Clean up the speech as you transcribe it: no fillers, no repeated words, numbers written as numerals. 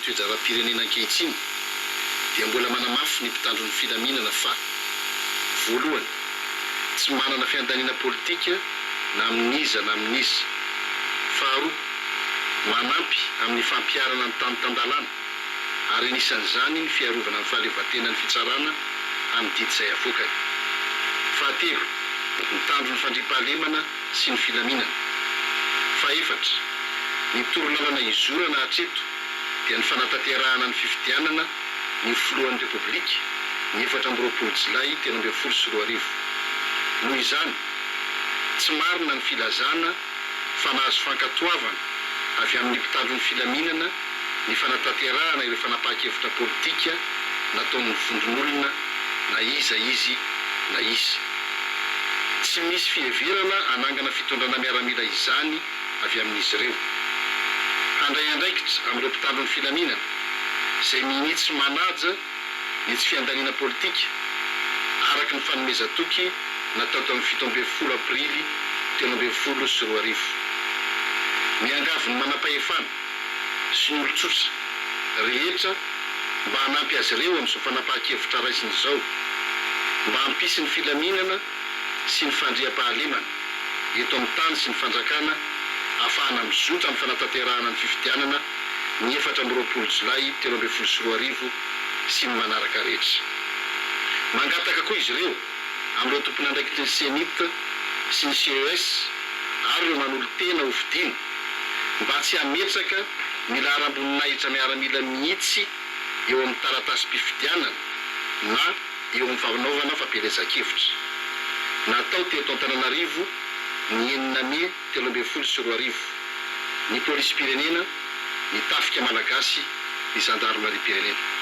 toe-draharaham-pirenena ankehitriny dia mbola manamafy ny mpitandro ny filaminana fa, voalohany, tsy manana fiandaniana politika na amin'iza na amin'iza. Faharoa, manampy amin'ny fampiharana ny tany tan-dalàna ary anisan'izany ny fiarovana ny fahaleovantenan'ny fitsarana amin'ny didy izay avoakany. Fahatelo, mitandro ny fandriampahalemana sy ny filaminana. Fahefatra, ny torolalana izorana hatreto dia ny fanatanterahana ny fifidianana ny ho filohan'ny Repoblika ny 24 jolay 2013. Noho izany, tsy marina ny filazana fa nahazo fankatoavana avy amin'ny mpitandro ny filaminana ny fanatanterahana ireo fanapahan-kevitra politika nataon'ny vondron'olona na iza izy na iza. Tsy misy fiheverana hanangana fitondrana miaramila izany avy amin'izy ireo. Handray andraikitra amin'ireo mpitandro ny filaminana izay minia tsy manaja ny tsy fiandaniana politika araka ny fanomezan-toky natao tamin'ny 17 aprily 2013. Miangavy ny manampahefana sy ny olon-tsotra rehetra mba hanampy azy ireo amin'izao fanapahan-kevitra raisiny izao mba hampisy ny filaminana sy ny fandriampahalemana eto amin'ny tany sy ny fanjakana ahafahana mizotra amin'ny fanatanterahana ny fifidianana ny 24 jolay 2013 sy ny manaraka rehetra. Mangataka koa izy ireo amin'ireo tompon'andraikitry ny Cenit sy ny CES ary ireo manolo-tena ho fidiana mba tsy hametraka ny laharam-boninahitra miaramila mihitsy eo amin'ny taratasim-pifidianana na eo amin'ny fanaovana fampielezan-kevitra. Natao teto Antananarivo ny enina mey 2013, ny Polisim-pirenena, ny Tafika Malagasy, ny Zandarimariam-pirenena.